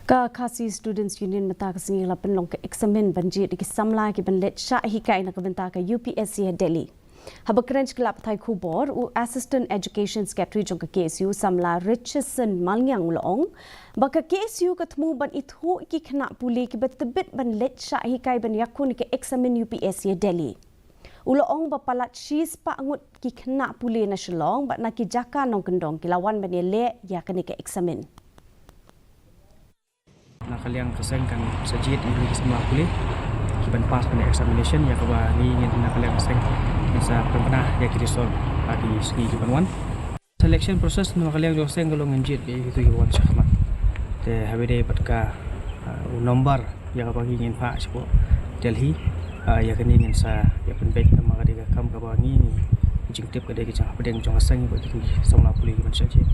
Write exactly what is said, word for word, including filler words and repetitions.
Ka Khasi Students Union mynta ka sngi la pynlong ka eksamin ban jied ïa ki samla ki ban leit shah hikai na ka bynta ka U P S C ha Delhi. Haba kren sha ki lad pathai khubor, u Assistant Education Secretary jong ka K S U, samla Richardson Malngiang, u la ong ba ka K S U ka thmu ban ithuh ïa ki khynnah pule kiba tbit ban leit shah hikai ban ïakhun ïa ka eksamin U P S C ha Delhi. U la ong ba palat shispah ngut ki khynnah pule na Shillong bad na ki jaka nongkyndong ki la wan ban ïaleh ïa kane ka eksamin. Na ka liang ka seng kan sa jied ïa ki samla pule ki ban pass kane examination, ïa kaba ngi ngin, na ka liang ka seng, ngin sa pynbna ïa ki result ha ki sngi ki ban wan. Selection process na ka liang jong ka seng ka long ngin jied ïa kito ki ban wan shakhmat. Te haba dei bad ka, ah, u number ïa kaba ngi ngin phah shapoh Delhi, ah, ïa kane ngin sa ïa pynbeit, namar ka dei ka kam kaba ngi, ngi jingtip ka dei ka jingpynbeit jong ka seng bad kito ki samla pule ki ban shah jied.